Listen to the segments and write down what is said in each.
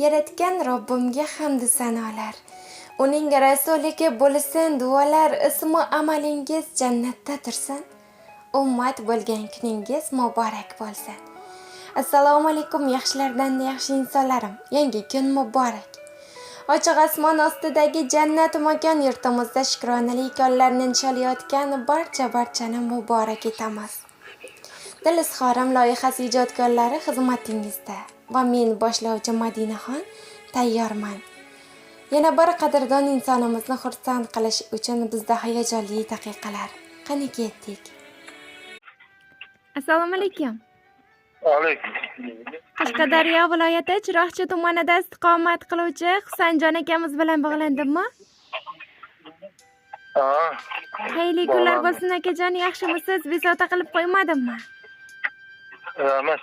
Yaratgan Robbimga hamdu sanolar. Uning rasuliga bo'lsin duolar, ismi amalingiz jannatda tursin. Ummat bo'lgan kuningiz muborak bo'lsin. Assalomu alaykum yaxshilardan yaxshi insonlarim. Yangi kun muborak. Ochiq osmon ostidagi jannat makon yurtimizda shukronali kunlarni nishonlayotgan barchani muborak etamiz. Dil izhorim loyihasi ijodkorlari xizmatingizda va men boshlovchi Madinaxon tayyorman. Yana bir qadrdon insonimizni xursand qilish uchun bizda hayajonli daqiqalar. Qani ketdik. Assalomu alaykum. Alaykum. Qashqadaryo viloyati Chiroqchi tumanida istiqomat qiluvchi Husanjon akamiz bilan bog'landimmi? Ha. Xayrli kunlar bo'lsin akajon, yaxshimisiz? Bezovta qilib qo'ymadimmi? Rahmat.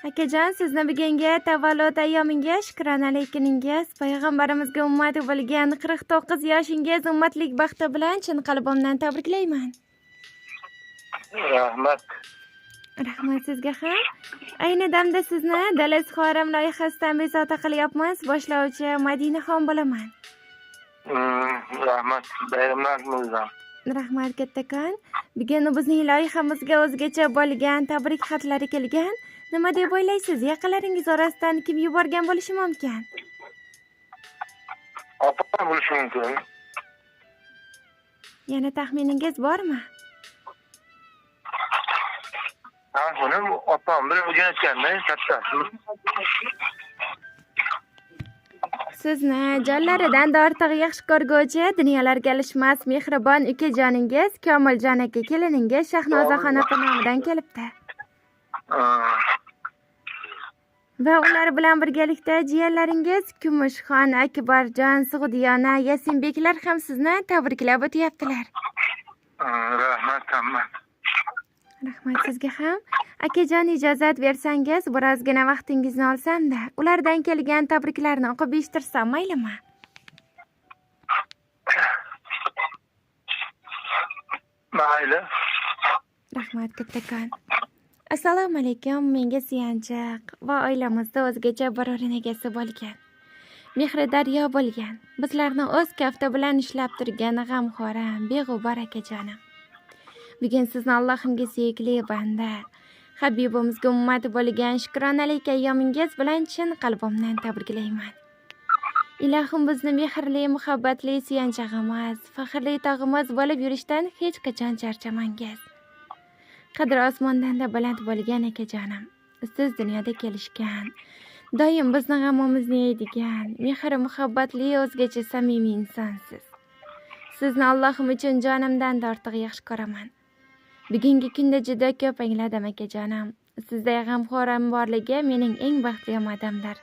Akajon, sizni bugungi tavallud ayyomingiz, shukronalik kuningiz, payg'ambarimizga ummat bo'lgan 49 yoshingiz ummatlik baxti bilan chin qalbimdan tabriklayman. Rahmat. Rahmat sizga ham. Ayni damda sizni Dil izhorim loyihasidan bezovta qilyapmiz. Boshlovchi Madinaxon bo'laman. Rahmat. Bayramlaringizdan. Rahmat kattakon. Bugun bizning loyihamizga o'zgacha bo'lgan tabrik xatlari kelgan. Nima deb o'ylaysiz? Yaqinlaringiz orasidan kim yuborgan bo'lishi mumkin? Opam bo'lishi mumkin. Yana taxminingiz bormi? Ha, buni opam bilan o'rganayotganda katta. Sizni jonlaridan ortiq yaxshi ko'rguvchi, dunyolarga alishmas mehribon ukajoningiz Komiljon aka keliningiz Shahnozaxon opa nomidan kelibdi. Va ular bilan birgalikda jiyanlaringiz Kumushxon, Akbarjon, Sug'diyona, Yasinbeklar ham sizni tabriklab o'tyaptilar. Rahmat hamma. Rahmat sizga ham. Akajon, ijozat bersangiz, birozgina vaqtingizni olsam-da, ulardan kelgan tabriklarni o'qib eshittirsam maylimi? Mayli. Rahmat kattakon. Assalomu alaykum, menga suyanchiq va oilamizda o'zgacha bir o'rin egasi bo'lgan, mehri daryo bo'lgan, bizlarni o'z kafti bilan ushlab turgan g'amxo'ram, beg'ubor akajonim. Bugun sizni Allohimga suyukli banda, Habibimizga ummat bo'lgan shukronalik ayyomingiz bilan chin qalbimdan tabriklayman. Ilohim bizni mehrli, muhabbatli suyanchig'imiz, faxrli tog'imiz bo'lib yurishdan hech qachon charchamangiz. Qadri osmondan-da baland bo'lgan akajonim, siz dunyoda kelishgan, doim bizni g'amimizni yeydigan, mehr muhabbatli o'zgacha samimiy insonsiz. Sizni Allohim uchun jonimdan ortiq yaxshi ko'raman. Bugungi kunda juda ko'p angladim akajonim. Sizday g'amxo'rim borligi mening eng baxtli odamdir.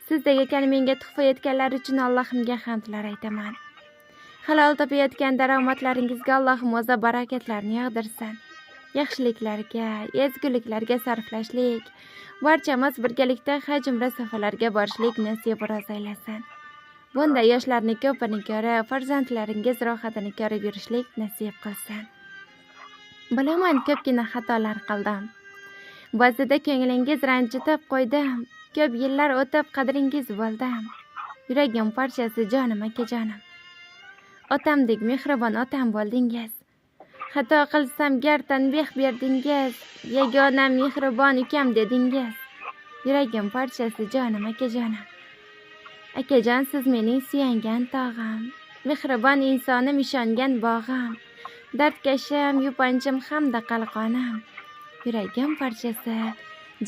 Sizdek ekan menga tuhfa etganlar uchun Allohimga hamdlar aytaman. Halol topayotgan daromadlaringizga Allohim o'zi barakatlarni yog'dirsin. Yaxshiliklarga, ezguliklarga sarflashlik, barchamiz birgalikda haj umra safarlarga borishlik nasib ro'z aylasin. Bunda yoshlarni ko'pini ko'rib, farzandlaringiz rohatini ko'rib yurishlik nasib qilsin. Bilaman, ko'pgina xatolar qildim. Ba'zida ko'nglingiz ranjitib qo'ydim. Ko'p yillar o'tib qadringiz bo'ldim. Yuragim parchasi jonim akajonim. Otamdek mehribon otam bo'ldingiz. Xato qilsam gar tanbeh berdingiz. Yagona mehribon ukam dedingiz. Yuragim parchasi jonim akajonim. Akajon, siz mening suyangan tog'im, mehribon insonim, ishongan bog'im, dardkashim, yupanchim hamda qalqonim. Yuragim parchasi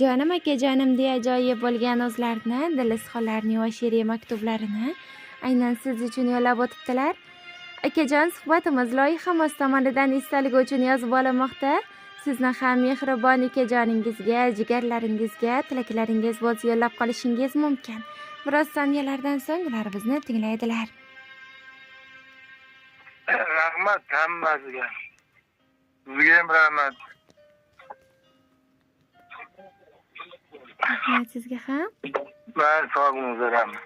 jonim akajonim deya ajoyib bo'lgan o'zlarini dil izhorlarini va she'riy maktublarini aynan siz uchun yo'llab o'tibdilar. Akajon, suhbatimiz loyihamiz tomonidan esdaligi uchun yozib olinmoqda. Sizni ham mehribon ukajoningizga, jigarlaringizga tilaklaringiz bo'lsa yo'llab qolishingiz mumkin. Biroz soniyalardan so'ng ular bizni tinglaydilar. Rahmat hammasiga. Sizga ham rahmat. Rahmat sizga ham. Ben sog' bo'linglar, rahmat.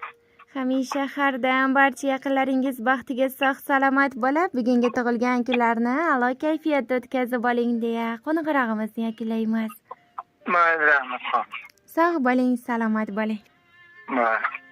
Hamisha har dam barcha yaqinlaringiz baxtiga sog' salomat bo'lib, bugungi tug'ilgan kunlarni a'lo kayfiyatda o'tkazib oling deya qo'ng'irog'imizni yakunlaymiz. Mayli, rahmat. Sog' bo'ling, salomat bo'ling. Mayli.